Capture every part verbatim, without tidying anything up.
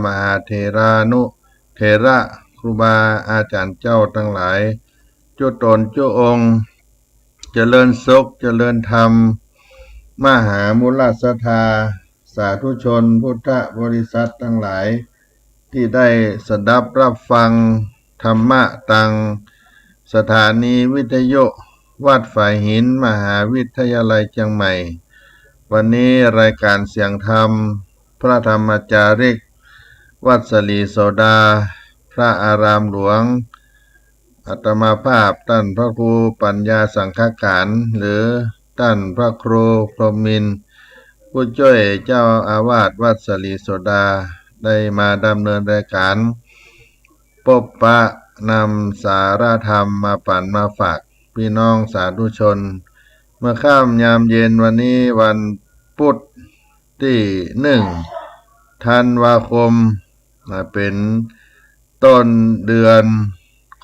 มหาเถรานุเถระ ครูบาอาจ๋ารย์เจ้าตังหลาย จุ๊ต๋นจุ๊องค์ เจริญสุข เจริญธรรม มหามูลศรัทธา สาธุชนพุทธบริษัทตังหลาย ตี้ได้สดับฮับฟังธรรมะตังสถานีวิทยุวัดฝายหิน มหาวิทยาลัยเจียงใหม่ วันนี้รายก๋านเสียงธรรม พระธรรมจาริก วัดสะหลีโสดา พระอารามหลวง อาตมาภาพต้านพระครูปัญญาสังฆการ หรือต้านพระครูพรหมมินทร์ ผู้จ้วยเจ้าอาวาสวัดสะหลีโสดา ได้มาดำเนินรายก๋าน ปบปะนำสาระธรรมมาปั๋นมาฝากปี้น้องสาธุชน เมื่อค่ำยามเย็นวันนี้วันปุ๊ดตี้หนึ่งธันวาคม อ่า เป๋นต้นเดือน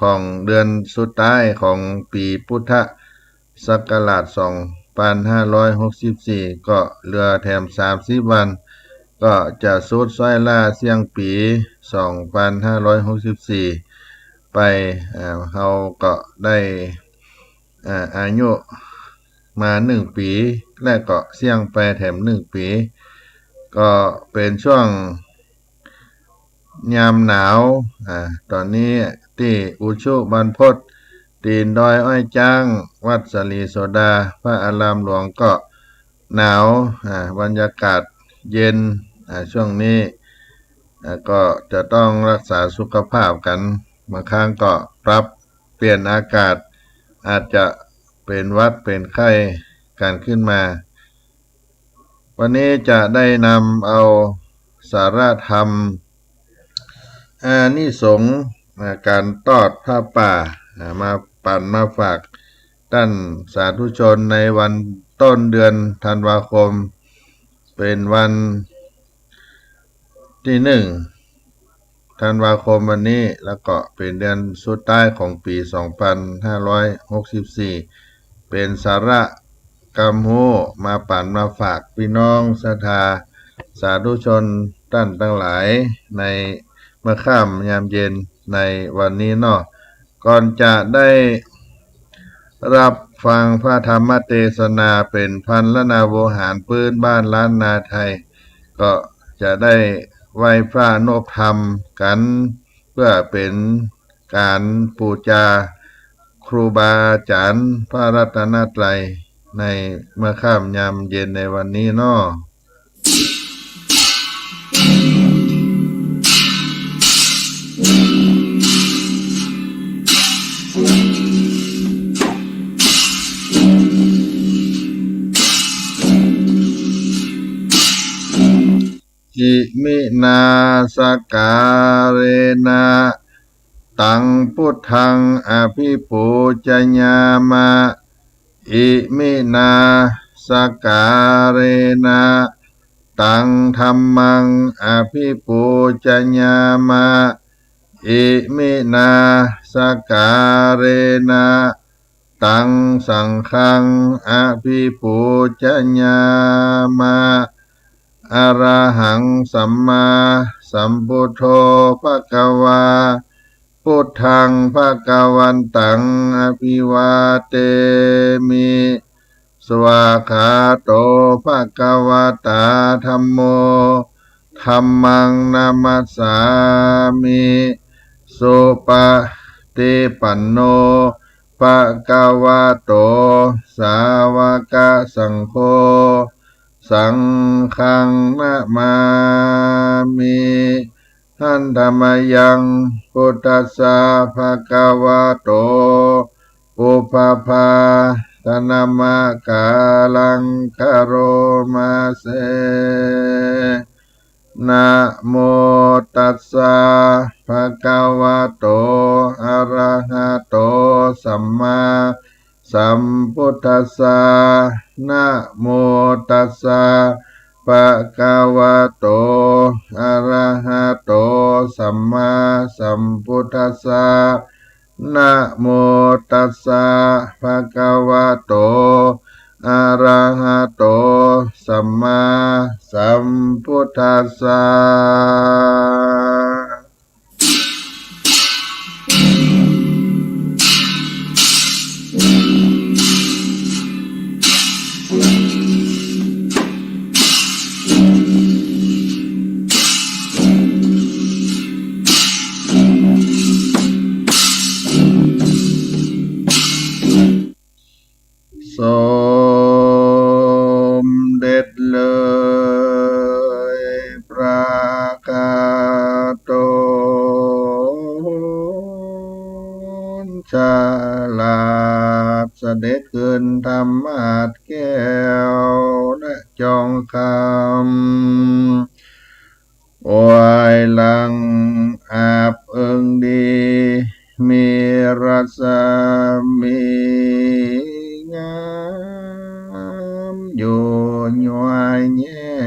ของเดือนสุดท้ายของปี๋พุทธศักราชสองปันห้าร้อยหกสิบสี่ ก็เหลือแถมสามสิบวัน ก็จะสุดซ้อยล้าเสี้ยงปี๋สองปันห้าร้อยหกสิบสี่ไป อ่า เฮาก็ได้ อ่า อายุมาหนึ่งปี๋ และก็เสี้ยงไปแถมหนึ่งปี๋ ก็เป๋นช่วงยามหนาว อ่า ต๋อนนี้ตี้อุชุบรรพต ตี๋นดอยอ้อยจ๊าง วัดสะหลีโสดา พระอารามหลวงก็หนาว อ่า บรรยากาศเย็น อ่า ช่วงนี้ อ่า ก็จะต้องฮักษาสุขภาพกั๋น บางครั้งก็ปรับเปลี่ยนอากาศ อาจจะเป๋นหวัดเป๋นไข้กั๋นขึ้นมา วันนี้จะได้นำเอาสาระธรรม อานิสงส์ อ่า ก๋านตอดผ้าป่า อ่า มาปั๋นมาฝากต้านสาธุชนในวันต้นเดือนธันวาคม เป๋นวันตี้หนึ่งธันวาคมวันนี้ แล้วก็เป๋นเดือนสุดท้ายของปี๋สองปันห้าร้อยหกสิบสี่ เป๋นสาระ กำฮู้มาปั๋นมาฝากปี้น้องศรัทธาสาธุชนต้านตังหลาย ในเมื่อค่ำยามเย็นในวันนี้เนาะ ก่อนจะได้ฮับฟังพระธรรมเตสนาเป๋นพรรณนาโวหารปื๊นบ้านล้านนาไทย ก็จะได้ไหว้พระนบธรรมกั๋น เปื้อเป๋นก๋านปู๋จาครูบาอาจ๋ารย์พระรัตนตรัย ในเมื่อค่ำยามเย็นในวันนี้เนาะ อิมินาสการะนะ ตังพุทธังอภิปูจยามะ อิมินาสการะนะ ตังธัมมังอภิปูจยามะ อิมินาสการะนะ ตังสังฆังอภิปูจยามะ อะระหังสัมมาสัมพุทโธภะคะวา พุทธังภะคะวันตังอภิวาเทมิ สวากขาโตภะคะวะตาธัมโม ธัมมังนะมัสสามิ สุปะติปันโน ภะคะวะโต สาวะกะสังโฆ สังฆังนะมามิ หันทะมะยัง พุทธัสสะ ภะคะวะโต ปุพพะภาคะนะมะกาลัง คะโรมะเส นะโมตัสสะ ภะคะวะโต อะระหะโต สัมมาสัมพุทธัสสะ นะโมตัสสะ ภะคะวะโต อะระหะโต สัมมาสัมพุทธัสสะ นะโมตัสสะ ภะคะวะโต อะระหะโต สัมมาสัมพุทธัสสะ ด็จขึ้นธรรมาสน์แก้วและจองคำ ไหว้หลังอาบเอิงดี มีรัศมีงามอยู่ย้อยแย้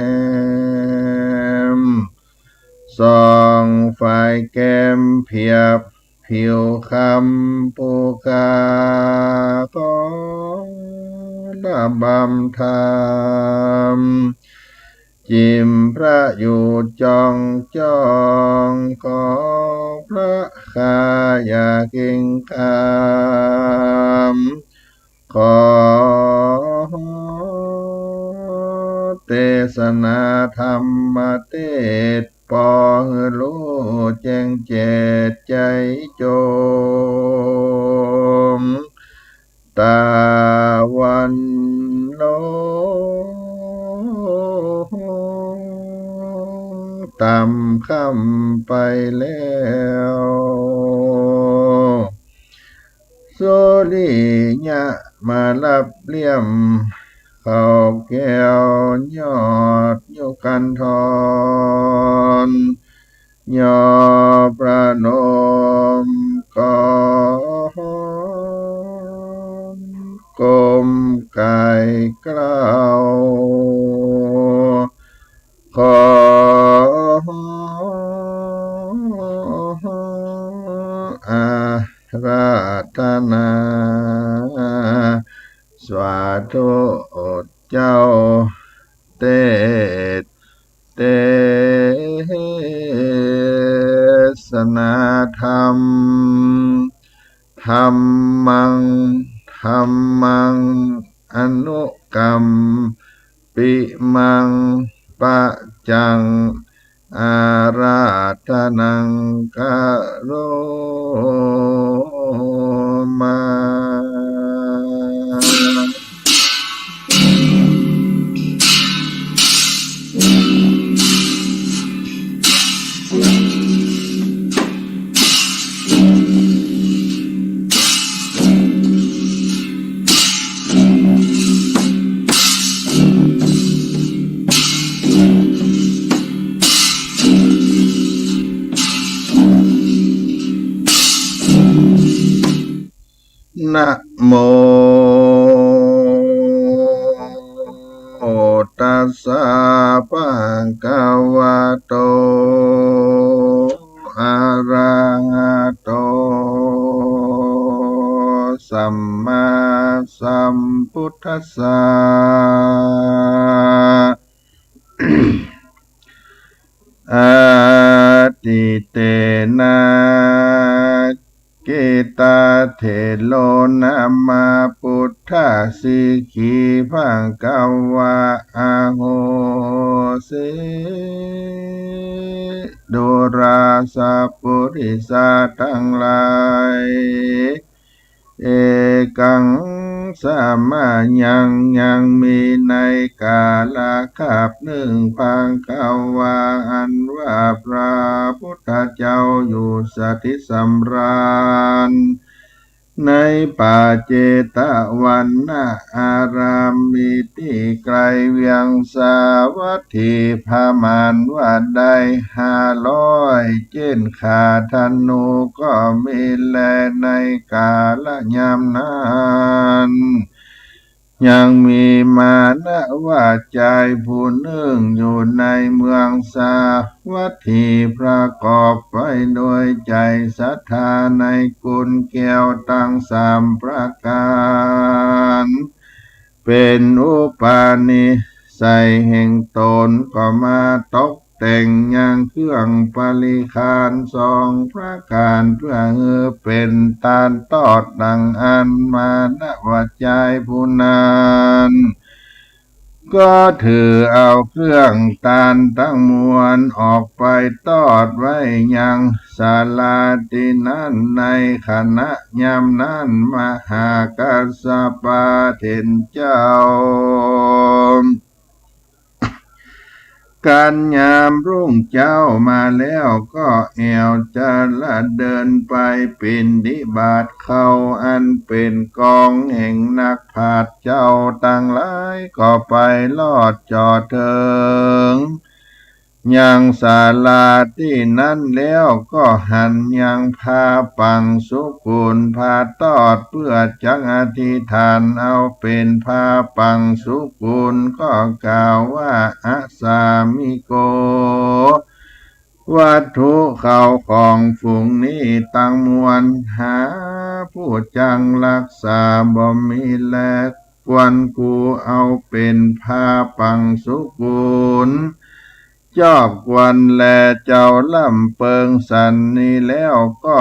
ม ส่องฝ่ายแก้มเพียบผิวคำ ผู้ข้าขอระบำธรรม จิ่มพระอยู่จ้องจ้อง ขอพระข้าอย่าเกรงขาม ขอเตสนาธรรมเตสน์ ปอหื้อฮู้แจ้งแจ้งใจ๋จง ตะวันลงต่ำค่ำไปแล้ว สุริยะมาลับเลี่ยม เข้าแก้วยอดยุคันธร ย่อประนมกอมก้มไก่เกล้า ขออาราธนา สาธุ เจ้าเตสน์ เตสนาธรรม ธัมมัง ธัมมัง อนุกัมปิมัง ปัจจัง อาราธนัง กะโรมา นะโม ตัสสะ ภะคะวะโต อะระหะโต สัมมาสัมพุทธัสสะ อะติเตนะ กิตตะเถโร นะมะ พุทธัสสิ ภะคะวะ อะโหสิ ดูราสัปปุริสะตังหลาย เอกัง สะมะยัง ยังมีในกาละคาบนึ่ง ภะคะวา อันว่าพระพุทธเจ้าอยู่สถิตสำราญ ในป่าเจตวันนาราม มีตี้ไกลเวียงสาวัตถีประมาณว่าได้ห้าร้อย เจ้นข่าธนูก็มีแล ในกาละยามนั้น ยังมีมานวชายผู้นึ่งอยู่ในเมืองสาวัตถี ประกอบไปโดยใจ๋ศรัทธาในกุลแก้วตังสามประก๋าน เป๋นอุปนิสัยแห่งต๋น ก็มาตกแต่งยังเครื่องบริขารสองประก๋าน เปื้อหื้อเป๋นตานตอดดังอั้น มานวชายผู้นั้น ก็ถือเอาเครื่องตานตังมวลออกไปตอดไว้ยังศาลาตี้นั้น ในขณะยามนั้น มหากัสสปะเถรเจ้า เ กันยามรุ่งเจ๊ามาแล้วก็แอ่วจะละเดินไปปิณฑบาต ข้าวอันเป๋นกองแห่งนักปราชญ์เจ้าตังหลายก็ไปลอดจ่อเถิง ยังศาลาตี้นั้นแล้วก็หันยังผ้าปังสุกุลผ้าตอด เปื้อจักอธิษฐานเอาเป๋นผ้าปังสุกุล ก็กล่าวว่า อะสามิโก วัตถุข้าวของฝูงนี้ตังมวล หาผู้จักฮักษาบ่มีแล ควรกูเอาเป๋นผ้าปังสุกุล จอบควรแล เจ้าล่ำเปิงสันนี้แล้วก็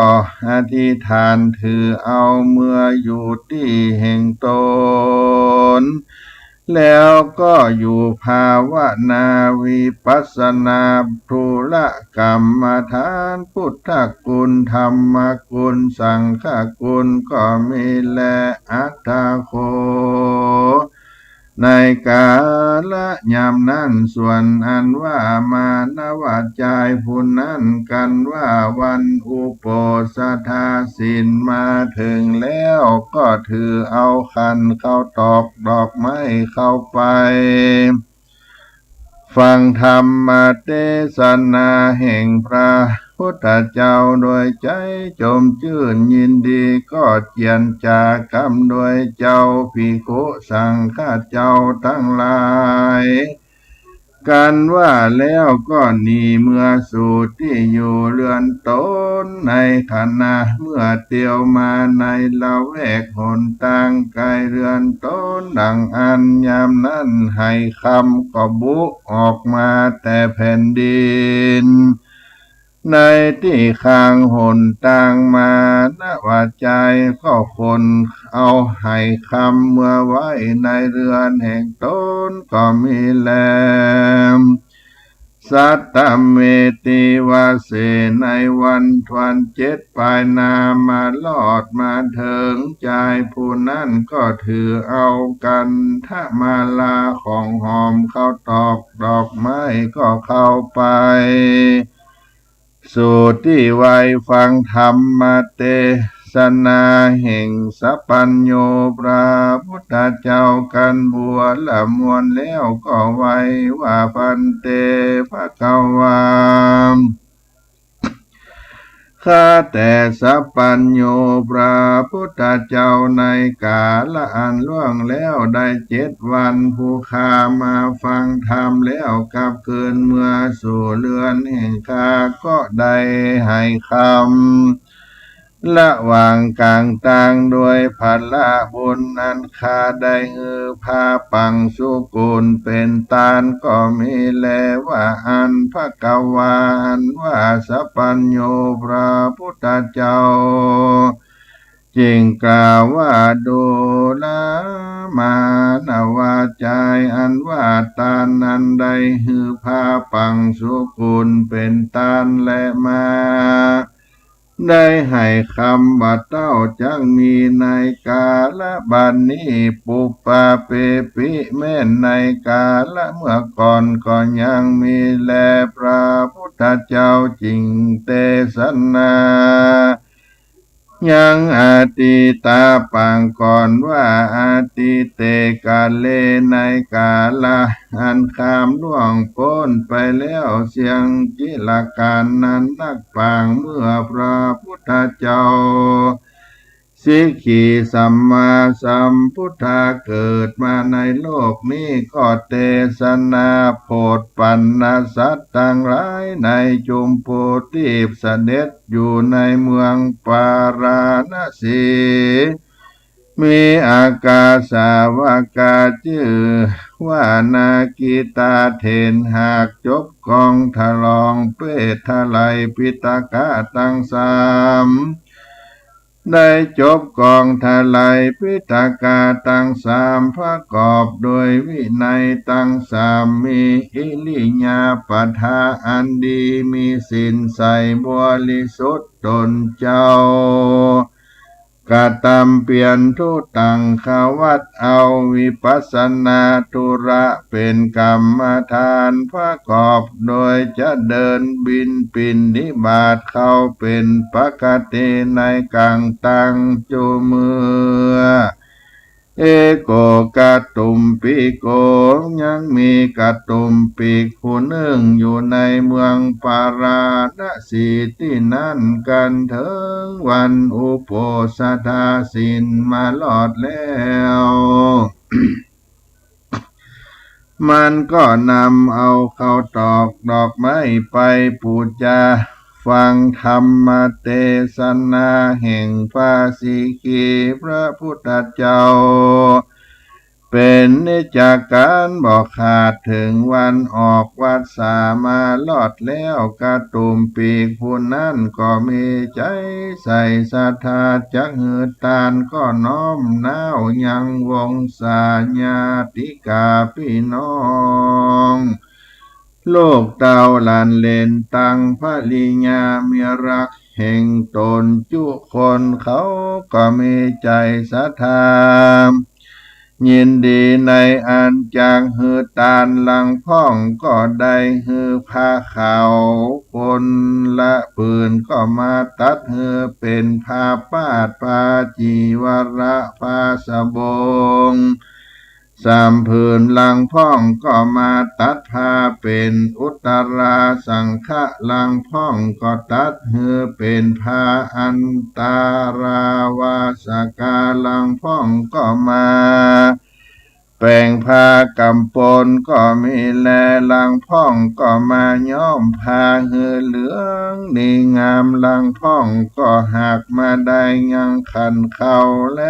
อธิษฐานถือเอาเมืออยู่ตี้แห่งต๋น แล้วก็อยู่ภาวนาวิปัสสนาธุระกรรมฐาน พุทธคุณ ธรรมคุณ สังฆคุณก็มีแล อัตถะโข ในกาละยามนั้น ส่วนอันว่ามานวะจายผู้นั้น กันว่าวันอุโปสถศีลมาเถิงแล้ว ก็ถือเอาขันข้าวตอกดอกไม้เข้าไป ฟังธรรมเตสนาแห่งพระพุทธเจ้าโดยใจ๋จมจื้นยินดี ก็เจียรจากำโดยเจ้าภิกขุสังฆะเจ้าตังหลาย กันว่าแล้วก็หนีเมือสู่ตี้อยู่เฮือนต๋น ในขณะเมื่อเตียวมาในละแวกหนตางไก๋เฮือนต๋น ดังอั้น ยามนั้นไหคำก็บุออกมาแต่แผ่นดิน ในตี้ข้างหนตาง มานวะจายก็ขนเอาไหคำเมือไว้ในเฮือนแห่งต๋นก็มีแล สัตตเมติวาเส ในวันทวนเจ็ดปายนามารอดมาเถิง จายผู้นั้นก็ถือเอาคันธมาลาของหอมข้าวตอกดอกไม้ก็เข้าไป สู่ตี้ไหว้ฟังธรรมเตสนาแห่งสัพพัญญูพระพุทธเจ้ากันบัวละมวลแล้วก็ไหว้ว่า ภันเต ภะคะวา ข้าแต่สัพพัญญูพระพุทธเจ้า ในกาละอันล่วงแล้วได้เจ็ดวัน ผู้ข้ามาฟังธรรมแล้วกลับคืนเมือสู่เฮือนแห่งข้า ก็ได้ไหคำ ระหว่างก๋างตาง โดยผละบุญอันข้าได้หื้อผ้าปังสุกุลเป๋นตานก็มีแล ว่าอั้น ภะคะวา อันว่าสัพพัญญูพระพุทธเจ้า จึงกล่าวว่า ดูรา มานวะจาย อันว่าตานอันได้หื้อผ้าปังสุกุลเป๋นตานแลมา ได้ไหคำบ่าเต้าจักมีในกาละบัดนี้ ปุปปะเปปิ แม่นในกาละเมื่อก่อนก็ยังมีแล พระพุทธเจ้าจึงเตสนา ยังอตีตะปางก่อนว่า อตีเตกาเล ในกาละอันข้ามล่วงป๊นไปแล้วเสี้ยงจิรกาลนั้นนักปาง เมื่อพระพุทธเจ้า สิกขีสัมมาสัมพุทธาเกิดมาในโลกนี้ก็เตสนาโผดปัณณสัตว์ตังหลายในจุมพูทวีป เสด็จอยู่ในเมืองปาราณสี มีอากาสาวกาจื้อว่านากิตาเถร หากจบกองทลองเปทไลยปิฎกะตังสาม ได้จบกองทไลยปิฎกะตังสาม ประกอบโดยวินัยตังสาม มีอิริยาบถะอันดี มีศีลใสบริสุทธิ์ตนเจ้า กระตำเปียรทุตัง ขวัตเอาวิปัสสนาธุระเป๋นกรรมฐานประกอบ โดยจะเดินบิณฑบาตเข้าเป๋นปกติในก๋างตางจุเมื่อ เอโกกะตุมปิโก ยังมีกะตุมปิกผู้นึ่งอยู่ในเมืองปาราณสีตี้นั้น กั๋นเถิงวันอุโปสถศีลมารอดแล้ว มันก็นำเอาข้าวตอกดอกไม้ไปปู๋จาฟังธรรมเตสนาแห่งพระสิกขีพระพุทธเจ้า เป๋นนิจการบ่ขาด เถิงวันออกวัสสามารอดแล้ว กะตุมปิกผู้นั้นก็มีใจ๋ใส่ศรัทธา จักหื้อตาน ก็น้อมน้าวยังวงศาญาติกาปี้น้อง ลูกเต้าหลานเหลนตังภริยาเมียฮักแห่งต๋นจุคน เขาก็มีใจ๋ศรัทธา ยินดีในอันจักหื้อตาน ลางพ่องก็ได้หื้อผ้าขาวคนละปืน ก็มาตัดหื้อเป๋นผ้าปาดผ้าจีวระผ้าสบง สามผืน ลางพ่องก็มาตัดผ้าเป๋นอุตตราสังฆะ ลางพ่องก็ตัดหื้อเป๋นผ้าอันตราวาสกา ลางพ่องก็มาแป๋งผ้ากำปนก็มีแล ลางพ่องก็มาย้อมผ้าหื้อเหลืองดีงาม ลางพ่องก็หากมาได้ยังขันข้าวแล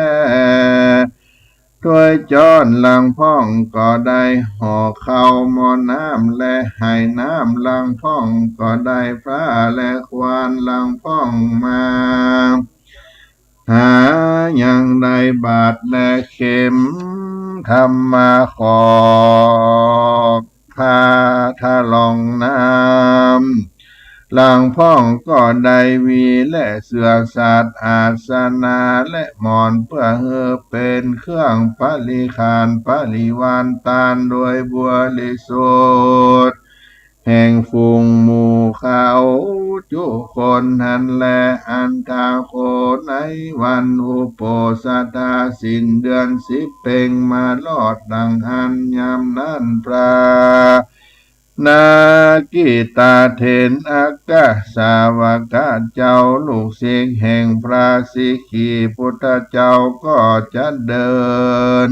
ถ้วยจ๊อน ลางพ่องก็ได้ห่อข้าวหม้อน้ำและไหน้ำ ลางพ่องก็ได้พร้าและขวาน ลางพ่องมาหายังได้บาตรและเข็ม ธรรมาขอก ผ้าทะลองน้ำ ลางพ่องก็ได้หวีและเสื้อสัตว์ อาสนะและหมอน เปื้อหื้อเป๋นเครื่องปริขารปริวารตานโดยบริสุทธิ์ แห่งฝูงหมู่เขาจุคนหั้นแล อันทาโข ในวันอุโปสถศีลเดือนสิบเพ็งมารอดดังอั้น ยามนั้นพระนากิตาเถรอัครสาวกะเจ้าลูกศิษย์แห่งพระสิกขีพุทธเจ้าก็จะเดิน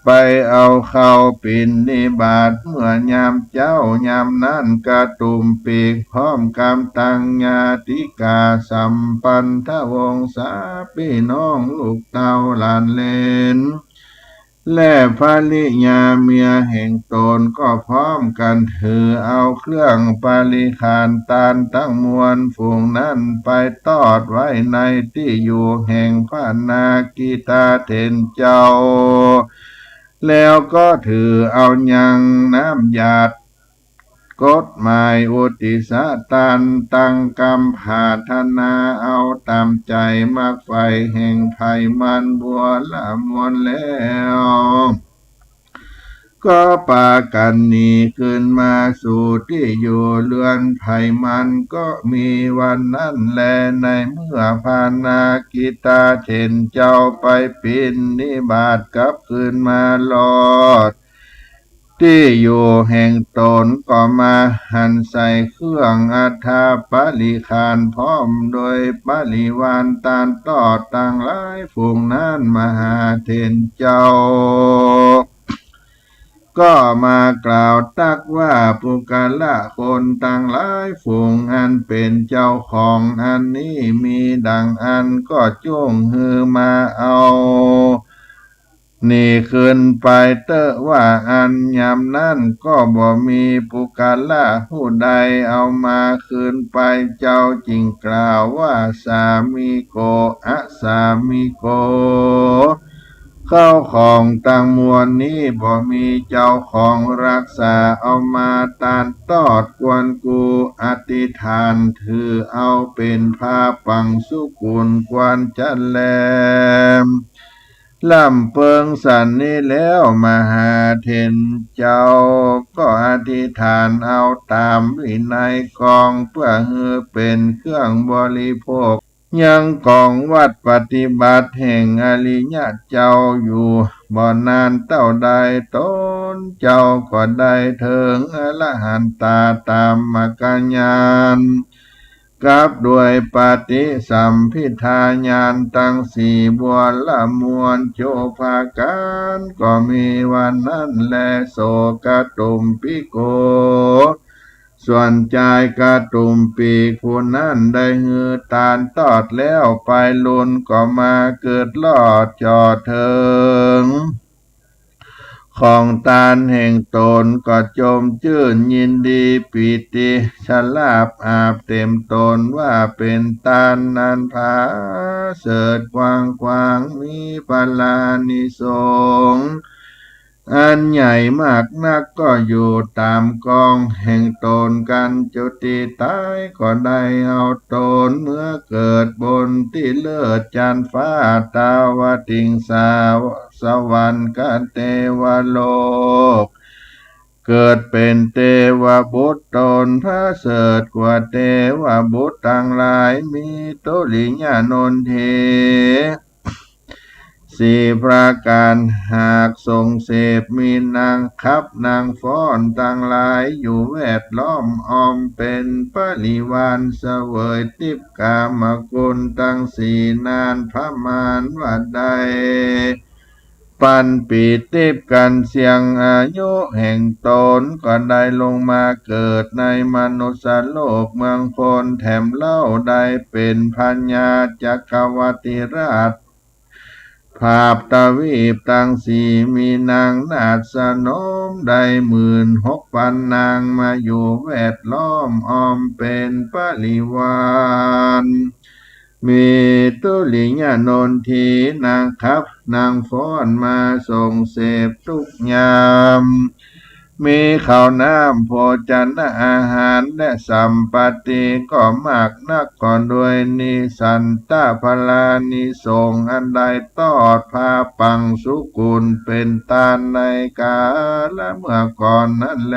ไปเอาข้าวปิณฑบาต เมื่อยามเจ๊ายามนั้นกะตุมปิกพร้อมกำตังญาติกาสัมพันธวงศาปี้น้องลูกเต้าหลานเหลน และภริยาเมียแห่งต๋นก็พร้อมกั๋นถือเอาเครื่องปริขารตานตังมวลฝูงนั้นไปตอดไว้ในตี้อยู่แห่งพระนากิตาเถรเจ้า แล้วก็ถือเอายังน้ำหยาด กฎหมายอุทิสตานตังกำผาถนาเอาต๋ามใจ๋มักใฝ่แห่งใผมันบัวละมวลแล้ว ก็ปากั๋นหนีคืนมาสู่ตี้อยู่เฮือนใผมัน ก็มีวันนั้นแล ในเมื่อพระนากิตาเถรเจ้าไปปิณฑบาตกลับคืนมารอด ตี้อยู่แห่งต๋นก็มาหันใส่เครื่องอัฐปริขารพร้อมโดยปริวารตานตอดตังหลายฝูงนั้น มหาเถรเจ้าก็มากล่าวตักว่า ปุคคละคนตังหลายฝูงอันเป๋นเจ้าของอันนี้มีดังอั้น ก็จุ่งหื้อมาเอา หนีคืนไปเต๊อะ ว่าอั้น ยามนั้นก็บ่มีปุคคละผู้ใดเอามาคืนไป เจ้าจึงกล่าวว่า สามิโก อสามิโก ข เข้าของตังมวลนี้บ่มีเจ้าของฮักษา เอามาตานตอดกวนกู อธิษฐานถือเอาเป๋นพระปังสุกุลควรจัดแล ร่ำเปิงสันนี้แล้ว มหาเถรเจ้าก็อธิษฐานเอาต๋ามวินัยกอง เปื้อหื้อเป๋นเครื่องบริโภค ยังกองวัตรปฏิบัติแห่งอริยะเจ้าอยู่ บ่นานเต้าใด ต๋นเจ้าก็ได้เถิงอรหันตาตามมรรคญาณ กับด้วยปฏิสัมภิทาญาณตังสี่บัวละมวล โจภาการก็มีวันนั้นแล โสกตุมพิโก ส่วนจายกตุมปีผู้นั้นได้หื้อตานตอดแล้ว ไปลุนก็มาเกิดลอดจ่อเถิง ของตานแห่งต๋นก็จมจื้นยินดีปีติ ชลาภอาบเต็มต๋นว่าเป๋นตานอันผาเสริฐกว้างขวาง มีพลานิสงส์อันใหญ่มากนัก ก็อยู่ต๋ามกองแห่งต๋น กังจุติต๋ายก็ได้เอาต๋นเมื่อเกิดบนตี้เลิศจันทร์ฟ้า ตาวติงสา สวรรค์กับเตวโลก เกิดเป๋นเตวบุตรต๋นผาเสริฐกว่าเตวบุตรตังหลาย มีตุริยะนนที สี่ประก๋าน หากส่งเสพ มีนางขับนางฟ้อนตังหลาย อยู่แวดล้อมอ้อมเป๋นปริวาร เสวยติ๊บกามกุลตังสี่นาน พระมารว่าได้ปันปีติบกั๋นเสี้ยง อายุแห่งต๋นก็ได้ลงมาเกิดในมนุสสโลกเมืองพล แถมเล่าได้เป๋นพญาจักรวรรดิราช ผาบทวีปตังสี่ มีนางนาฏสนมได้หมื่นหกปันนาง มาอยู่แวดล้อมอ้อมเป๋นปริวาร มีตุริยะนนทีนางขับนางฟ้อนมาส่งเสพทุกยาม มีข้าวน้ำโภชนะอาหารและสัมปัตติก็มากนัก ก็ด้วยนิสันตะพลานิสงส์อันได้ตอดพระปังสุกุลเป๋นตานในกาละเมื่อก่อนนั้นแล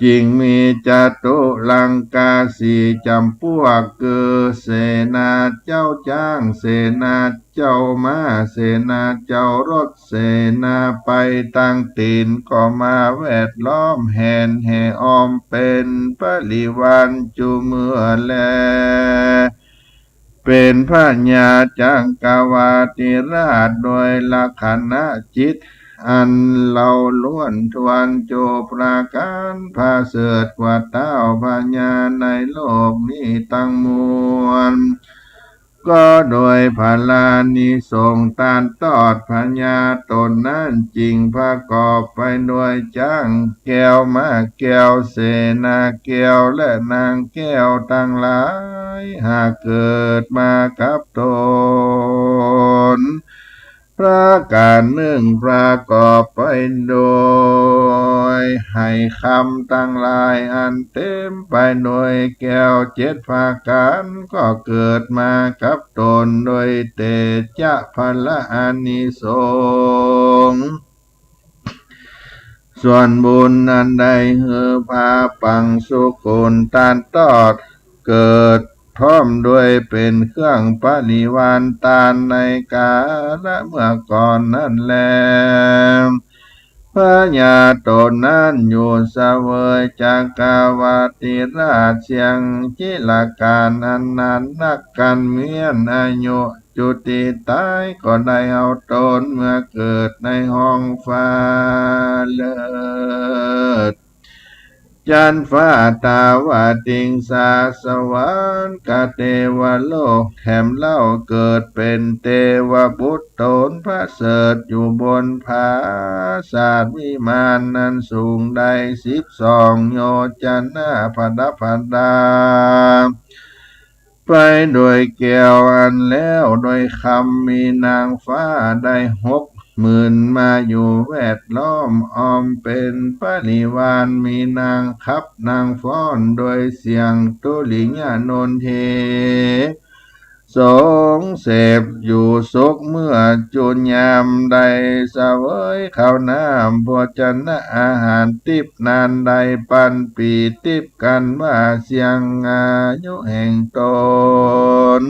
จึงมีจตุรังกาสี่จ๋ำปวก คือเสนาเจ้าจ๊าง เสนาเจ้าม้า เสนาเจ้ารถ เสนาไปตางตี๋น ก็มาแวดล้อมแหนแห่อ้อมเป๋นปริวารจุเมื่อแล เป๋นพญาจักรวรรดิราชโดยลักษณะจิตอันเลาล้วนถ้วน จุประก๋านผาเสริฐกว่าเต้าพญาในโลกนี้ตังมวล ก็โดยพลานิสงส์ตานตอดพญาต๋นนั้น จึงประกอบไปด้วยจ๊างแก้ว ม้าแก้ว เสนาแก้ว และนางแก้วตังหลาย หากเกิดมากับต๋น ประก๋านนึ่งประกอบไปโดยไหคำตังหลายอันเต๋มไปโดยแก้วเจ็ดประก๋าน ก็เกิดมากับต๋นโดยเตจ๊ะพลาอานิสงส์ ส่วนบุญอันได้หื้อพระปังสุกุลตานตอด เกิดพร้อมด้วยเป๋นเครื่องปริวารตานในกาละเมื่อก่อนนั้นแล พญาต๋นนั้นอยู่เสวยจักรวรรดิราชเสี้ยงจิรก๋าลอันนานนัก กั๋นเมี้ยนอายุ จุติต๋ายก็ได้เอาต๋นเมื่อเกิดในห้องฟ้าเลิศ จันทร์ฟ้าตาวติงสา สวรรค์กับเตวโลก แถมเล่าเกิดเป๋นเตวบุตรต๋นผาเสริฐอยู่บนผาสาทวิมานนั้นสูงได้สิบสองโยชนะ พระดาพระดา ไปโดยแก้วอันแล้วโดยคำ มีนางฟ้าได้หกหมื่นมาอยู่แวดล้อม ออมเป๋นปริวาร มีนางขับนางฟ้อนโดยเสียง ทุริยะนนเท สงเสพอยู่สุข เมื่อจุยามได้เสวยข้าวน้ำโภชนะอาหาร ติ๊บนานได้ปันปีติ๊บกั๋นว่าเสี้ยงอายุแห่งต๋น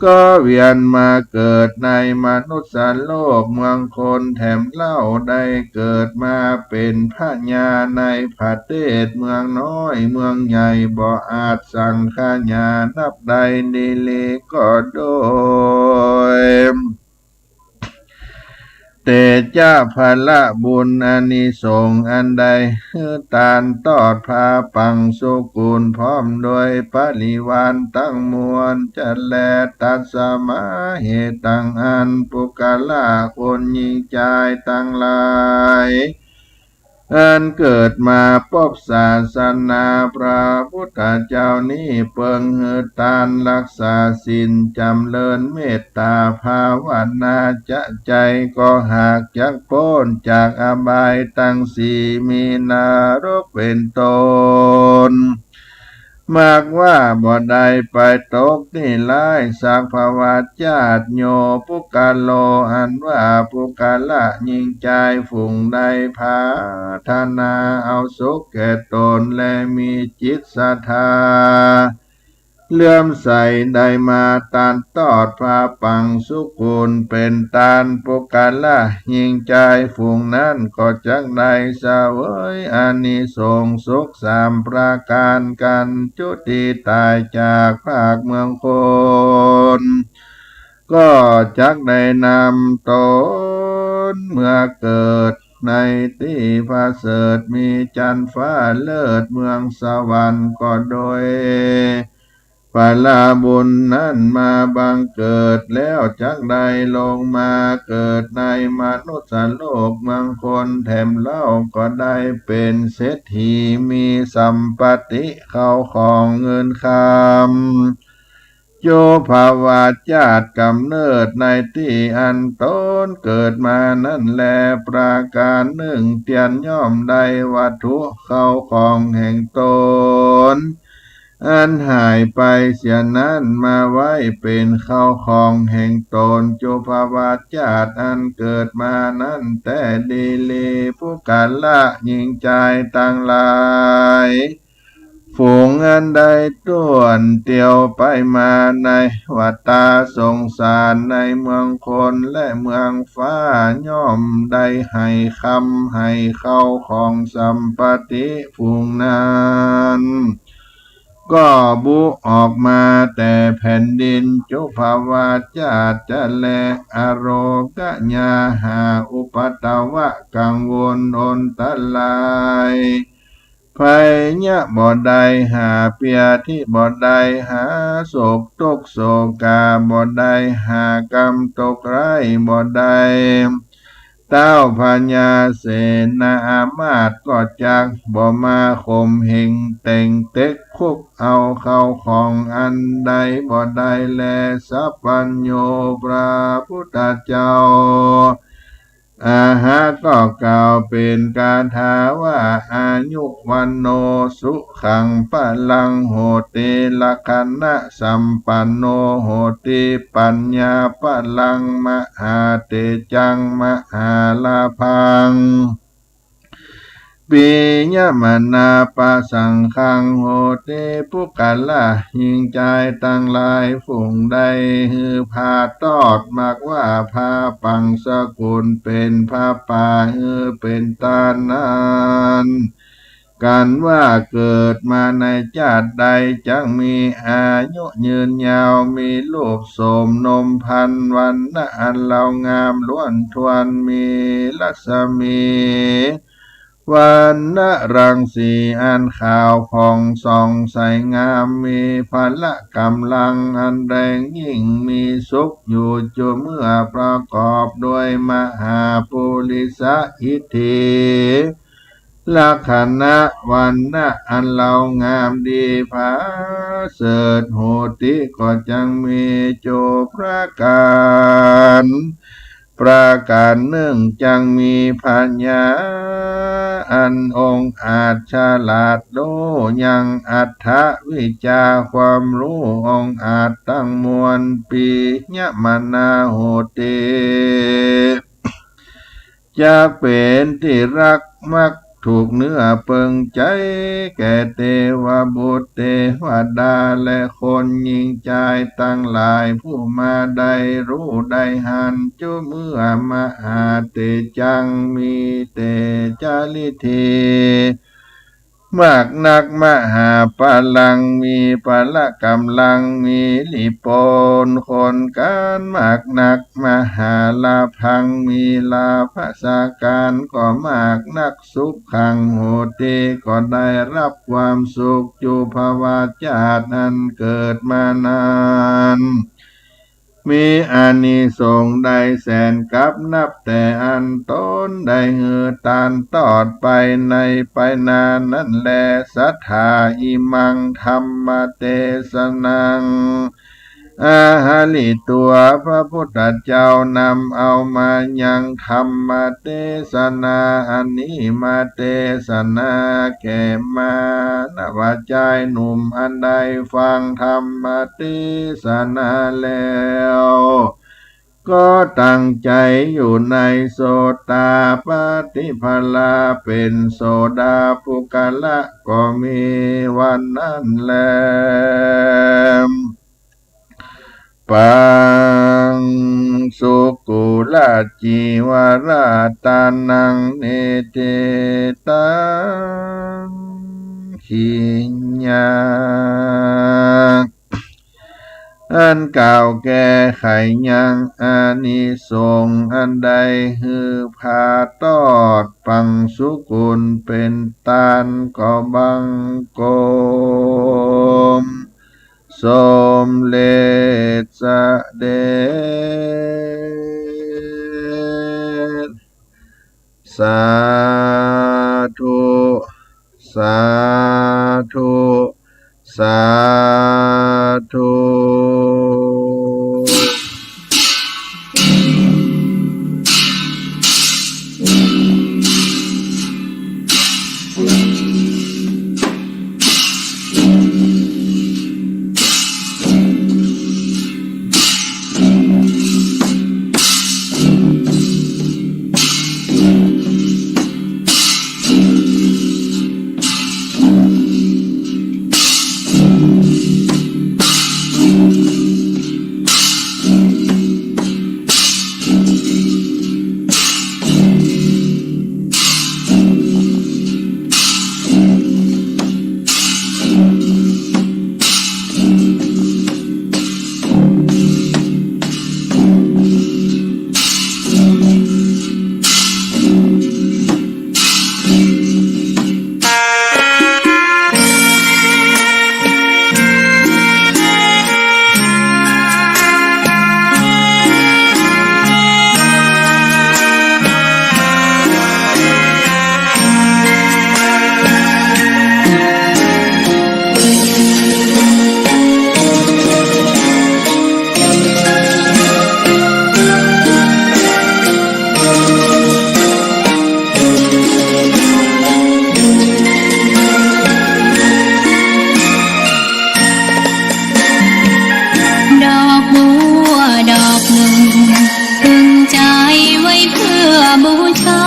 ก็เวียนมาเกิดในมนุษย์โลกเมืองคนแถมเล่า ได้เกิดมาเป๋นพญาในประเทศ เมืองน้อยเมืองใหญ่บ่อาจสังขยานับได้ ดีลีก็โดย เตจะพละบุญอานิสงส์อันได้หื้อตานตอดผ้าปังสุกุล พร้อมโดยปริวารตังมวลจะแล ตัสมา เหตุดังอั้น ปุคคละคนหญิงจายตังหลาย อันเกิดมาปบศาสนาพระพุทธเจ้านี้ เปิงหื้อตาน รักษาศีล จ๋ำเริญเมตตาภาวนา จะใจ้ก็หากจักป๊นจากอบายตังสี่ มีนรกเป๋นต้น หากว่าบ่ได้ไปตกตี้ร้ายสักภวชาติ โยปุคคโล อันว่าปุคคละหญิงจายฝูงใด ปรารถนาเอาสุขแก่ต๋น และมีจิตศรัทธา เลื่อมใสได้มาตานตอดผ้าปังสุกุลเป๋นตาน ปุคคละหญิงจายฝูงนั้นก็จักได้เสวยอานิสงส์สุขสามประก๋าน กั๋นจุติต๋ายจากภาคเมืองคน ก็จักได้นำต๋นเมื่อเกิดในตี้ประเสริฐ มีจันทร์ฟ้าเลิศเมืองสวรรค์ ก็โดยผลบุญนั้นมาบังเกิด แล้วจักได้ลงมาเกิดในมนุษย์โลกเมืองคนแถมเล่า ก็ได้เป๋นเศรษฐี มีสัมปติเข้าของเงินคำ จุพวชาติก๋ำเนิดในตี้อันต๋นเกิดมานั้นแล ประก๋านนึ่ง เตียนย่อมได้วัตถุเข้าของแห่งต๋น อันหายไปเสียนั้นมาไว้เป๋นเข้าของแห่งต๋น จุพวชาติอันเกิดมานั้นแต๊ ดีลี ปุคคละหญิงจายตังหลาย ฝูงอันได้ถ้วนเตียวไปมาในวัฏฏะสงสาร ในเมืองคนและเมืองฟ้า ย่อมได้ให้คำให้เข้าของสัมปติฝูงนั้น ก็บุออกมาแต่แผ่นดิน จุพวชาติจะแล อโรคยาหาอุปัทวะกังวลอนตราย ภัยยะบ่ได้หา พยาธิบ่ได้หา โศกทุกข์โศกาบ่ได้หา กรรมตกร้ายบ่ได้ ท้าวพญาเสนาอามาตย์ก็จักบ่มาข่มเหงเต็งเต็กคุกเอาเข้าของอันใดบ่ได้แล สัพพัญญูพระพุทธเจ้า อาหะก็กล่าวเป๋นคาถาว่า อายุวัณโณสุขังพลังโหติ ลักขณะสัมปันโณโหติ ปัญญาพลังมหาเตจังมหาลาภัง ปิยมนาปะสังขังโหติ ปุคคละหญิงจายตังหลาย ฝูงใดหื้อผ้าตอด หากว่าผ้าปังสกุลเป๋นผ้าป่าหื้อเป๋นตานนั้น กั๋นว่าเกิดมาในจาติใดจักมีอายุยืนยาว มีรูปโสมนมพรรณ วรรณะอันเลางามล้วนถ้วน มีรัศมี วรรณรังสีอันขาวผ่องส่องใสงาม มีพละก๋ำลังอันแรงยิ่ง มีสุขอยู่จุเมื่อประกอบด้วยมหาปุริสะอิทธิ ลักขณะวรรณะอันเฮางามดีผาเสริฐ โหติก็จักมี โจประการ ประการนึ่งจักมี ผญาอันองอาจฉลาดฮู้ยังอัตถวิชชาความฮู้องอาจตังมวล ปิยมนาโหติ จักเป๋นตี้ฮักมักถูกเนื้อเปิงใจ๋ แก่เตวบุตรเตวดาและคนญิงจายตังหลาย ผู้มาได้ฮู้ได้หัน จุเมื่อมหาเตจัง มีเตจาลิธี มากนัก มหาปะลัง มีปะละก๋ำลัง มีริโปนคนก๋านมากนัก มหาลาภัง มีลาภสาก๋านก็มากนัก สุขังโหติ ก็ได้ฮับความสุข จุภวาจาตอันเกิดมานาน มีอานิสงส์ได้แสนกัป นับแต่อันต๋นได้หื้อตานตอดไปในไปนานั้นแล สัทธา อิมัง ธัมมเตสนัง อาหาริตัว พระพุทธเจ้านำเอามายังธรรมเตสนาอันนี้มาเตสนาแก่มานพชายหนุ่มอันได้ฟังธรรมเตสนาแล้ว ก็ตั้งใจ๋อยู่ในโสตาปัตติผลา เป๋นโสดาปุคคละก็มีวันนั้นแล ปัง สุกุลจีวราตานัง เนติตัง ขีญา อันกล่าวแก้ไขยังอานิสงส์อันได้หื้อผาตอดปังสุกุลเป๋นตานก็บังคม สมเร็จเสด็จ สาธุ สาธุ สาธุ ดอกบัวดอกหนึ่ง พึงใจ๋ไว้เพื่อบูชา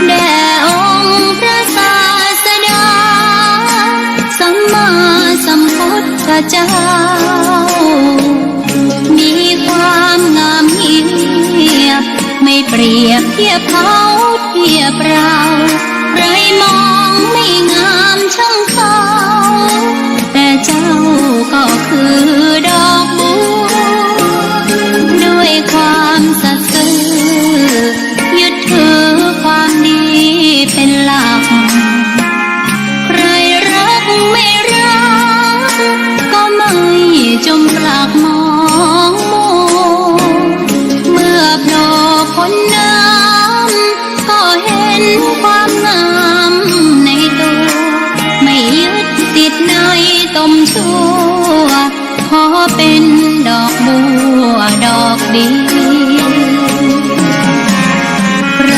แด่องค์พระศาสดา สัมมาสัมพุทธเจ้า มีความงามเงียบ ไม่เปรียบเทียบเขาเทียบเรา ใครมองไม่งามช่างเขา แต่เจ้าก็คือดอกบัว ด้วยความสัตย์ซื่อ ยึดถือความดีเป็นหลัก ใครรักไม่รัก ก็ไม่ เป๋นดอกบัวดอกเดียว ใคร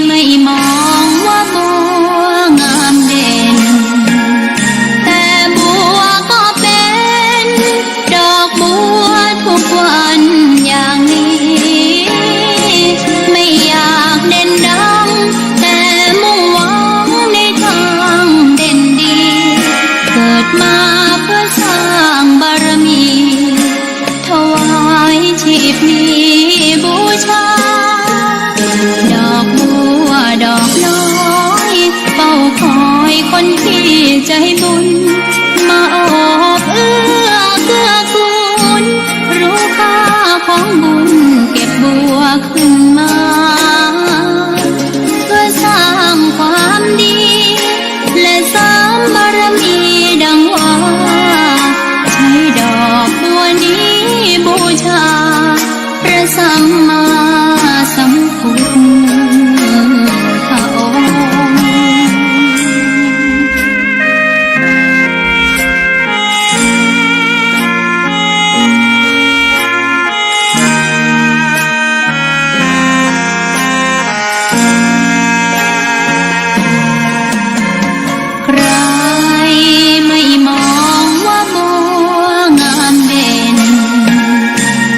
ไม่มองว่าบัวงามเด่น แต่บัวก็เป๋นดอกบัวทุกวันอย่างนี้ ไม่อยากเด่นดัง แต่มุ่งหวังในทางเด่นดี เกิดมาเพื่อสร้างบารมี ถวายชีพนี้บูชา ดอกบัวดอกน้อย เฝ้าคอยคนที่ใจบุญ มาโอบเอื้อเกื้อกูล รู้ค่าของบุญ เก็บบัวขึ้นมา เพื่อสร้างความดี และเสริมบารมีดังว่า ใช้ดอกบัวนี้บูชา พระสัมมาสัมพุทธองค์ ใครไม่มองว่าบัวงามเด่น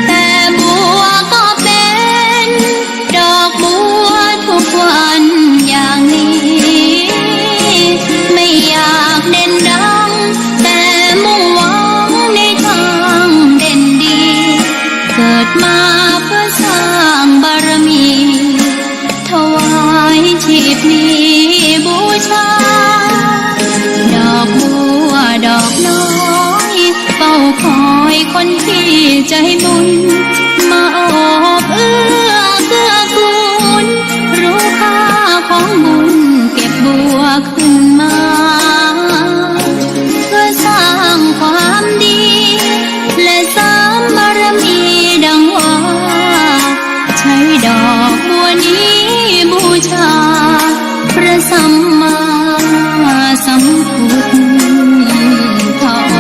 แต่บัวก็เป๋นดอกบัวทุกวันอย่างนี้ ไม่อยากเด่นดัง แต่มุ่งหวังในทางเด่นดี เกิดมาเพื่อสร้างบารมี ถวายชีพนี้บูชา ดอกบัวดอกน้อย เฝ้าคอยคนที่ใจบุญ มาโอบเอื้อเกื้อกูล รู้ค่าของบุญ เก็บบัวขึ้นมา เพื่อสร้างความดี และเสริมบารมีดังว่า ใช้ดอกบัวนี้บูชา พระสัมมาสัมพุทธองค์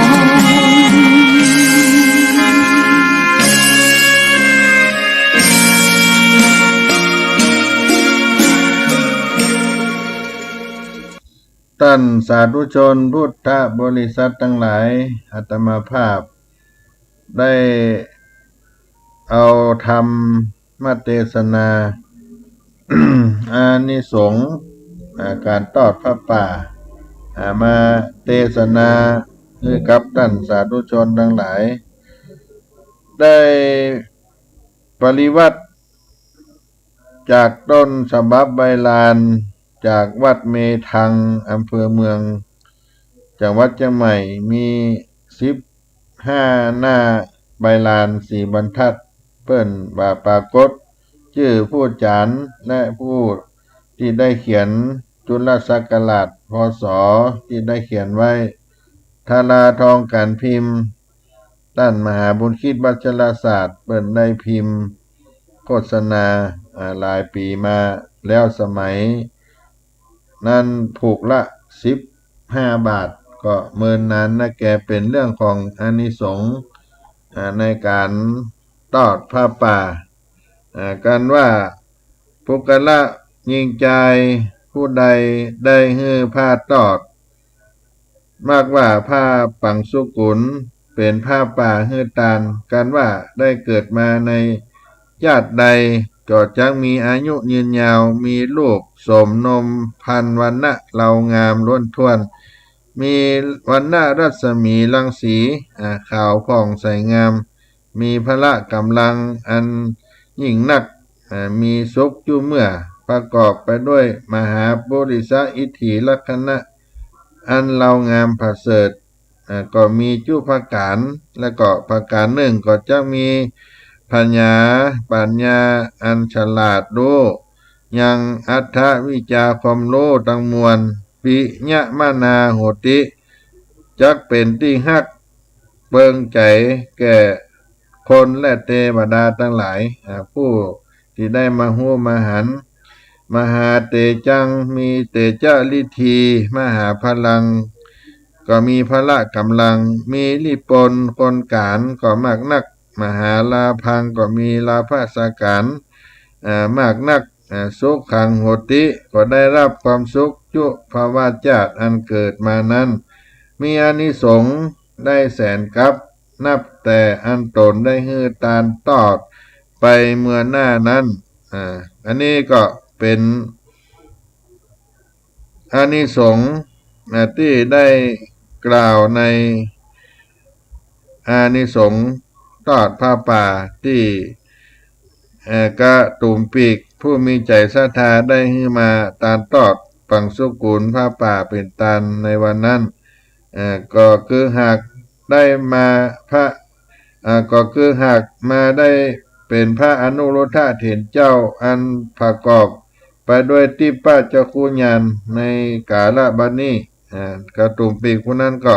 ต้านสาธุชนพุทธบริษัทตังหลาย อาตมาภาพได้เอาธรรมมาเตสนา อานิสงส์ อ่า ก๋านตอดผ้าป่า อ่า มาเตสนาหื้อกับต้านสาธุชนตังหลาย ได้ปริวรรตจากต้นฉบับใบลาน จากวัดเมธัง อำเภอเมือง จังหวัดเจียงใหม่ มีสิบห้าหน้าใบลานสี่บรรทัด เปิ้นว่าปรากฏจื้อผู้จ๋ารและผู้ตี้ได้เขียน จุลศักราช พ.ศ. ตี้ได้เขียนไว้ ธาราทองก๋านพิมพ์ ต้านมหาบุญคิดวัชรศาสตร์ เปิ้นได้พิมพ์โฆษณา อ่า หลายปี๋มาแล้ว สมัยนั้นผูกละสิบห้าบาท ก็เมินนานนักแก เป๋นเรื่องของอานิสงส์ อ่า ในก๋านตอดผ้าป่า อ่า กันว่า ปุคคละญิงจายผู้ใดได้หื้อผ้าตอด มักว่าผ้าปังสุกุล เป๋นผ้าป่าหื้อตาน กันว่าได้เกิดมาในญาติใด ก็จักมีอายุยืนยาว มีลูกโสมนมพรรณวรรณะเลางามล้วนถ้วน มีวรรณรัศมีรังสี อ่า ขาวผ่องใสงาม มีพละก๋ำลังอันยิ่งนัก อ่า มีสุขจุเมื่อ ประกอบไปด้วยมหาปุริสอิทธิลักษณะอันเลางามประเสริฐ อ่า ก็มีจุประก๋าน และก็ประก๋านนึ่งก็จักมีผญาปั๋ญญาอันฉลาดฮู้ ยังอัตถวิชาความฮู้ตังมวล ปิยมนาโหติ จักเป๋นตี้ฮักเปิงใจ๋แก่คนและเตวดาตังหลาย อ่า ผู้ตี้ได้มาฮู้มาหัน มหาเตจัง มีเตจะฤทธี มหาพลัง ก็มีพละก๋ำลัง มีริบนคนก๋านก็มากนัก มหาลาภังก็มีลาภสก๋าน เอ่อ มากนัก เอ่อ สุขังโหติ ก็ได้รับความสุขจุ๊ภวชาติอันเกิดมานั้น มีอานิสงส์ได้แสนกัป นับแต่อันต๋นได้หื้อตานตอดไปเมื่อหน้านั้น อ่า อันนี้ก็เป๋น อานิสงส์ อ่า ตี้ได้กล่าวในอานิสงส์ตอดผ้าป่าตี้ เอ่อ กะตุ่มปีกผู้มีใจ๋ศรัทธาได้หื้อมาตานตอดปังสุกุลผ้าป่าเป๋นตานในวันนั้น เอ่อ ก็คือหากได้มาพระ เอ่อ ก็คือหากมาได้เป๋นพระอนุรุทธะเถรเจ้าอันประกอบไปด้วยทิพพจักขุญาณในก๋าละบัดนี้ อ่า กะตุ่มปีกผู้นั้นก็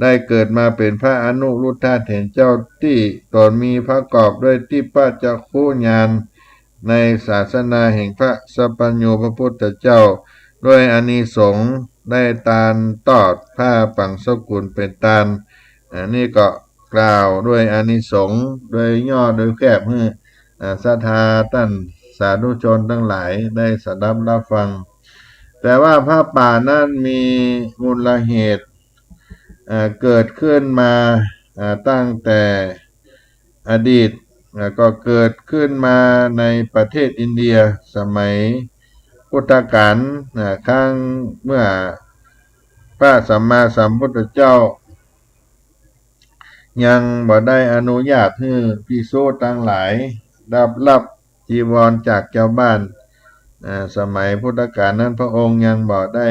ได้เกิดมาเป๋นพระอนุรุทธะเถรเจ้าตี้ต๋นมีประกอบด้วยทิพพจักขุญาณในศาสนาแห่งพระสัพพัญญูพระพุทธเจ้า ด้วยอานิสงส์ได้ตานตอดผ้าปังสุกุลเป๋นตาน อันนี้ก็กล่าวด้วยอานิสงส์โดยย่อโดยแคบหื้อ อ่า ศรัทธาต้านสาธุชนตังหลายได้สดับฮับฟัง แต่ว่าผ้าป่านั้นมีมูลเหตุ อ่า เกิดขึ้นมา อ่า ตั้งแต่อดีต อ่า ก็เกิดขึ้นมาในประเทศอินเดียสมัยพุทธกาล อ่า ครั้งเมื่อพระสัมมาสัมพุทธเจ้า ยังบ่ได้อนุญาตหื้อภิกษุตังหลายรับ รับจีวรจากจาวบ้าน อ่า สมัยพุทธกาลนั้นพระองค์ยังบ่ได้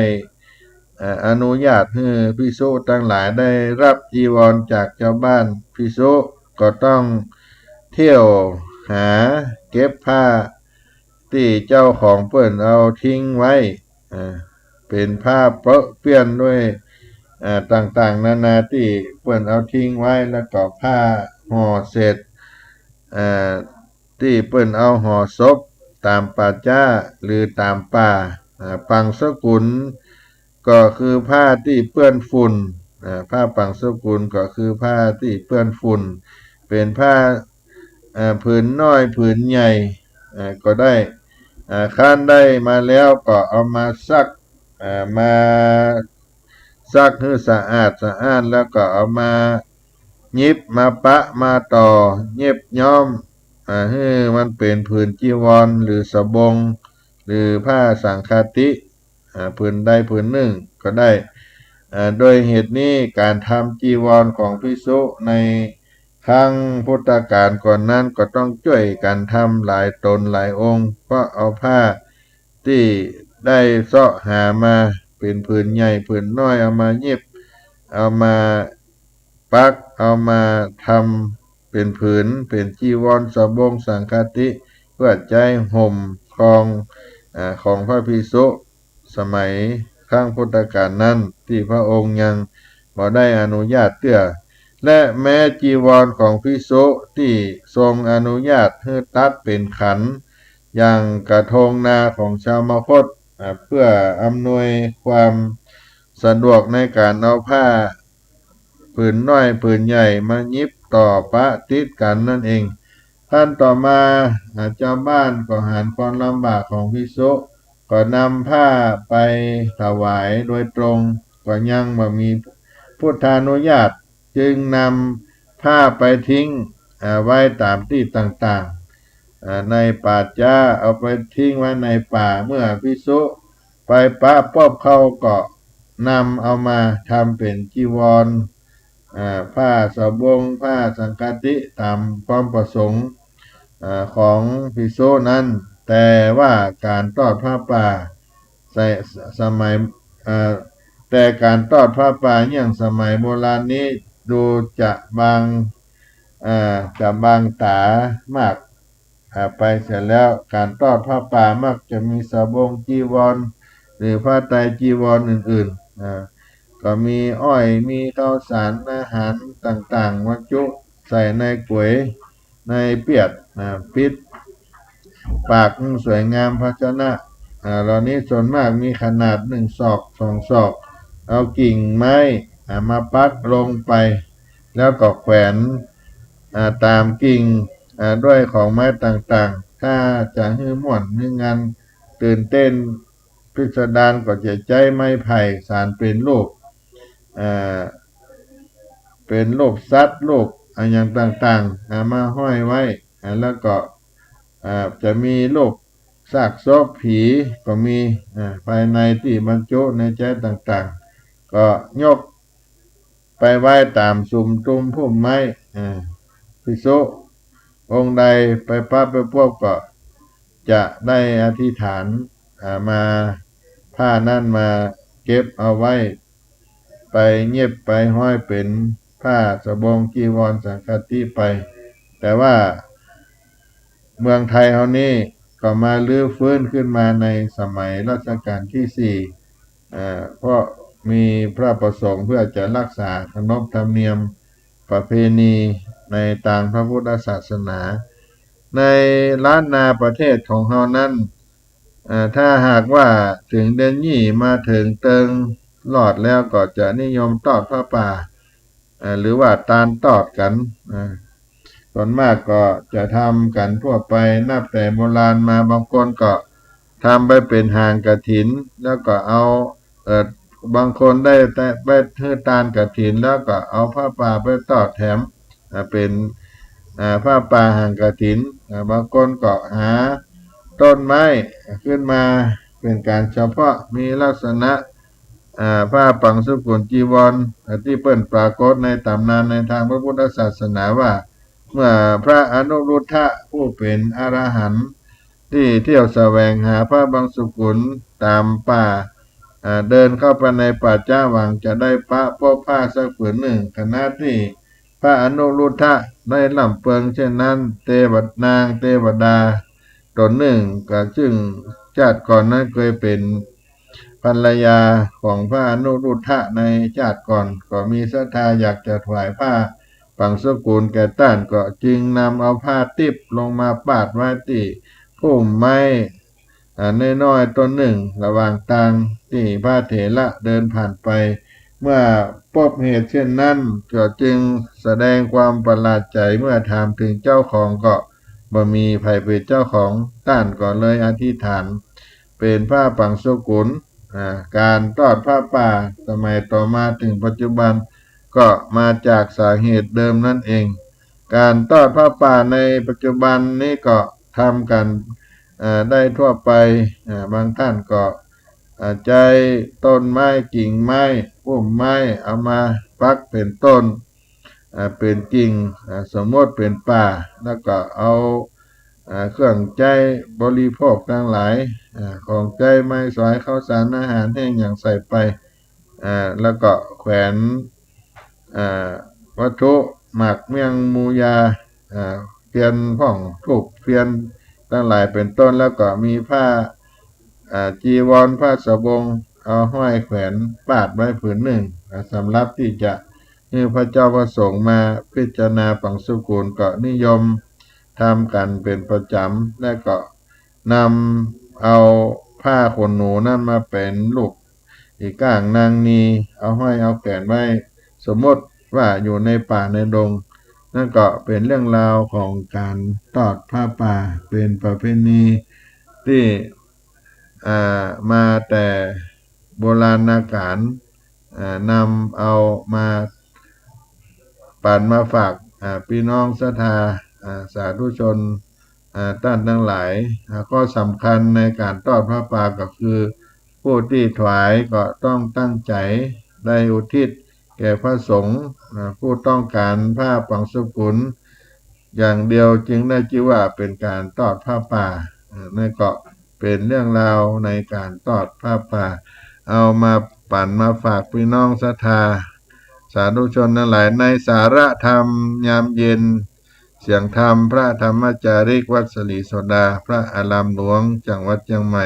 อ่า อนุญาตหื้อภิกษุตังหลายได้รับจีวรจากจาวบ้าน ภิกษุก็ต้องเที่ยวหาเก็บผ้าตี้เจ้าของเปิ้นเอาทิ้งไว้ อ่า เป๋นผ้าเปอะเปื้อนด้วย อ่า ต่างๆ นานาตี้เปิ้นเอาทิ้งไว้ แล้วก็ผ้าห่อเศษ อ่า ตี้เปิ้นเอาห่อศพต๋ามป่าจ๊าหรือต๋ามป่า อ่า ปังสกุล ก็คือผ้าตี้เปื้อนฝุ่น อ่า ผ้าปังสกุลก็คือผ้าตี้เปื้อนฝุ่น เป๋นผ้า อ่า ผืนน้อยผืนใหญ่ อ่า ก็ได้ อ่า คันได้มาแล้วก็เอามาซัก อ่า มาซักหื้อสะอาดสะอ้าน แล้วก็เอามายิบมาปะมาต่อเย็บย้อม อ่า หื้อมันเป๋นผืนจีวรหรือสบง หรือผ้าสังฆาติ อ่า ผืนใดผืนนึ่งก็ได้ อ่า โดยเหตุนี้ก๋านทำจีวรของภิกษุในครั้งพุทธกาลก่อนนั้นก็ต้องจ้วยกั๋นทำหลายต๋นหลายองค์ เพราะเอาผ้าตี้ได้เซาะหามาเป๋นผืนใหญ่ผืนน้อย เอามายิบ เอามาปัก เอามาทำเป๋นผืน เป๋นจีวรสบงสังฆาติ เปื้อใจ๊ห่มครอง อ่า ของพระภิกษุ สมัยครั้งพุทธกาลนั้น ตี้พระองค์ยังบ่ได้อนุญาตเตื้อ และแม้จีวรของภิกษุตี้ทรงอนุญาตหื้อตัดเป๋นขัน อย่างกระทงนาของชาวมคธ อ่า เปื้ออำนวยความสะดวกในก๋านเอาผ้า ผืนน้อยผืนใหญ่มายิบต่อปะติดกั๋นนั่นเอง ครั้นต่อมา อ่า จาวบ้านก็หันความลำบากของภิกษุ ก็นำผ้าไปถวายโดยตรง ก็ยังบ่มีพุทธานุญาต จึงนำผ้าไปทิ้ง อ่า ไว้ต๋ามตี้ต่างๆ อ่า ในป่าจ๊า เอาไปทิ้งไว้ในป่า เมื่อภิกษุไปปะปบเข้าก็นำเอามาทำเป๋นจีวร อ่า ผ้าสบง ผ้าสังฆาติ ต๋ามความประสงค์ อ่า ของภิกษุนั้น แต่ว่าก๋านตอดผ้าป่า ส- สมัย อ่า แต่ก๋านตอดผ้าป่าอย่างสมัยโบราณนี้ดูจะบาง อ่า จะบางต๋ามาก อ่า ไปเสียแล้ว ก๋านตอดผ้าป่ามักจะมีสบงจีวร หรือผ้าไตรจีวรอื่นๆ อ่า ก็มีอ้อย มีข้าวสาร อาหารต่างๆ บรรจุใส่ในก๋วย ในเปียด อ่า ปิดปากสวยงาม ภาชนะ อ่า เหล่านี้ส่วนมากมีขนาดหนึ่งศอก สองศอก เอากิ่งไม้ อ่า มาปักลงไป แล้วก็แขวน อ่า ต๋ามกิ่ง อ่า ด้วยของไม้ต่างๆ ถ้าจะหื้อม่วนหื้องานตื่นเต้นพิสดารก็จะใจ๊ไม้ไผ่สานเป๋นรูป อ่า เป๋นรูปสัตว์ รูปอะหยังต่างๆ อ่า มาห้อยไว้ อ่า แล้วก็ อ่า จะมีรูปซากศพผีก็มี อ่า ภายในตี้บรรจุในไจ้ต่างๆ ก็ยกไปไว้ต๋ามสุมตุ้มพุ่มไม้ อ่า ภิกษุองค์ใดไปปะไปปบก็จะได้อธิษฐาน อ่า มา ผ้านั้นมาเก็บเอาไว้ ไปเย็บไปฮ้อยเป๋นผ้าสบงจีวรสังฆาทิไป แต่ว่าเมืองไทยเฮานี้ก็มารื้อฟื้นขึ้นมาในสมัยรัชกาลตี้สี่ อ่า เพราะมีพระประสงค์เพื่อจะรักษาขนบธรรมเนียมประเพณีในตางพระพุทธศาสนา ในล้านนาประเทศของเฮานั้น อ่า ถ้าหากว่าเถิงเดือนยี่มาเถิงเติงรอดแล้วก็จะนิยมตอดผ้าป่า อ่า หรือว่าตานตอดกั๋น อ่า ส่วนมากก็จะทำกั๋นทั่วไป นับแต่โบราณมา บางคนก็ทำไปเป๋นหางกฐิน แล้วก็เอา เอ่อ บางคนได้แต่ไปหื้อตานกฐิน แล้วก็เอาผ้าป่าไปตอดแถม อ่า เป๋น อ่า ผ้าป่าหางกฐิน อ่า บางคนก็หาต้นไม้ขึ้นมาเป๋นก๋านเฉพาะ มีลักษณะ อ่า ผ้าปังสุกุลจีวร อ่า ตี้เปิ้นปรากฏในต๋ำนานในตางพระพุทธศาสนาว่า เมื่อพระอนุรุทธะผู้เป๋นอรหันต์ตี้เที่ยวแสวงหาผ้าบังสุกุลต๋ามป่า อ่า เดินเข้าไปในป่าจ๊าหวังจะได้ปะปบผ้าสักผืนนึ่ง ขณะตี้พระอนุรุทธะได้ร่ำเปิงเช่นนั้น เตวดานางเตวดาต๋นนึ่งก็ซึ่งจาติก่อนนั้นเกยเป๋นภรรยาของพระอนุรุทธะในจาติก่อน ก็มีศรัทธาอยากจะถวายผ้าปังสุกุลแก่ต้าน ก็จึงนำเอาผ้าติ๊บลงมาปาดไว้ตี้พุ่มไม้ อ่า น้อยๆ ต้นนึ่ง ระหว่างตางตี้พระเถระเดินผ่านไป เมื่อปบเหตุเช่นนั้น ก็จึงแสดงความประหลาดใจ๋ เมื่อถามเถิงเจ้าของก็บ่มีใผเป๋นเจ้าของ ต้านก็เลยอธิษฐานเป๋นผ้าปังสุกุล อ่า ก๋านตอดผ้าป่าสมัยต่อมาเถิงปัจจุบัน ก็มาจากสาเหตุเดิมนั้นเอง ก๋านตอดผ้าป่าในปัจจุบันนี้ก็ทำกั๋น เอ่อ ได้ทั่วไป เอ่อ บางต้านก็ เอ่อ ใจ๊ต้นไม้ กิ่งไม้ พุ่มไม้ เอามาปักเป๋นต้น เอ่อ เป๋นกิ่ง เอ่อ สมมติเป๋นป่า แล้วก็เอา เอ่อ เครื่องใจ๊บริโภคตังหลาย เอ่อ ของใจ๊ไม้สอย ข้าวสาร อาหารแห้งหยังใส่ไป อ่า แล้วก็แขวน อ่า วัตถุหมากเมี่ยงมูยา อ่า เตียนพ่องธูปเตียนตังหลายเป๋นต้น แล้วก็มีผ้า อ่า จีวร ผ้าสบง เอาห้อยแขวนปาดไว้ผืนนึ่ง อ่า สำหรับตี้จะหื้อพระเจ้าพระสงฆ์มาพิจารณาปังสุกุล ก็นิยมทำกั๋นเป๋นประจ๋ำ และก็นำเอาผ้าขนหนูนั้นมาเป๋นลูก อีก้างนางนี เอาห้อยเอาแขวนไว้ สมมติว่าอยู่ในป่าในดง นั่นก็เป๋นเรื่องราวของก๋านตอดผ้าป่า เป๋นประเพณีตี้ อ่า มาแต่โบราณกาล อ่า นำเอามาปั๋นมาฝาก อ่า ปี้น้องศรัทธา อ่า สาธุชน อ่า ต้านตังหลาย อ่า ข้อสำคัญในก๋านตอดผ้าป่าก็คือ ผู้ตี้ถวายก็ต้องตั้งใจ๋ได้อุทิศแก่พระสงฆ์ อ่า ผู้ต้องก๋านผ้าปังสุกุลอย่างเดียวจึงได้จื้อว่าเป๋นก๋านตอดผ้าป่า อ่า นั่นก็เป๋นเรื่องราวในก๋านตอดผ้าป่า เอามาปั๋นมาฝากปี้น้องศรัทธา สาธุชนตังหลาย ในสาระธรรมยามเย็น เสียงธรรมพระธรรมจาริกวัดศรีโสดา พระอารามหลวงจังหวัดเจียงใหม่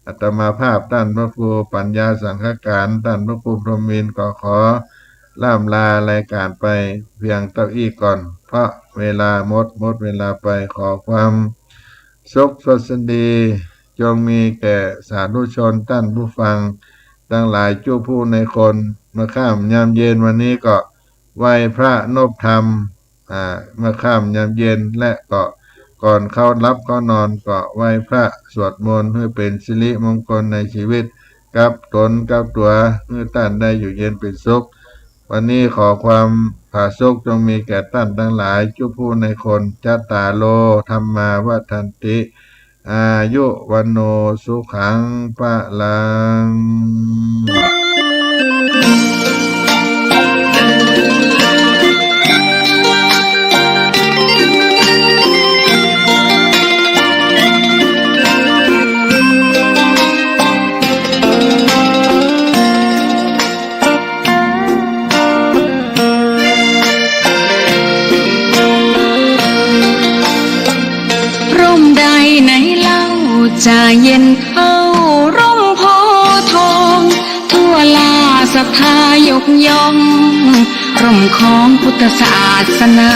อาตมาภาพต้านพระครูปัญญาสังฆการ ต้านพระครูพรหมินทร์ ก็ขอล่ำลารายก๋านไปเพียงเต้าอี้ก่อน เพราะเวลาหมด หมดเวลาไป ขอความสุขสวัสดีจงมีแก่สาธุชนต้านผู้ฟังตังหลายจุผู้ในคน เมื่อค่ำยามเย็นวันนี้ก็ไหว้พระนบธรรม อ่า เมื่อค่ำยามเย็น และก็ก่อนเข้าหลับเข้านอนก็ไหว้พระสวดมนต์ หื้อเป๋นสิริมงคลในชีวิต กับต๋นกับตั๋ว หื้อต้านได้อยู่เย็นเป๋นสุข วันนี้ขอความผาสุกจงมีแก่ต้านตังหลาย จุ๊ผู้ในคน จัตตาโร ธัมมา วัฑฒันติ อายุ วัณโณ สุขัง พลัง ร่มใดไหนเล่าจะเย็นเท่าร่มโพธิ์ทอง ทั่วราษฎรยกย่อง ร่มของพุทธศาสนา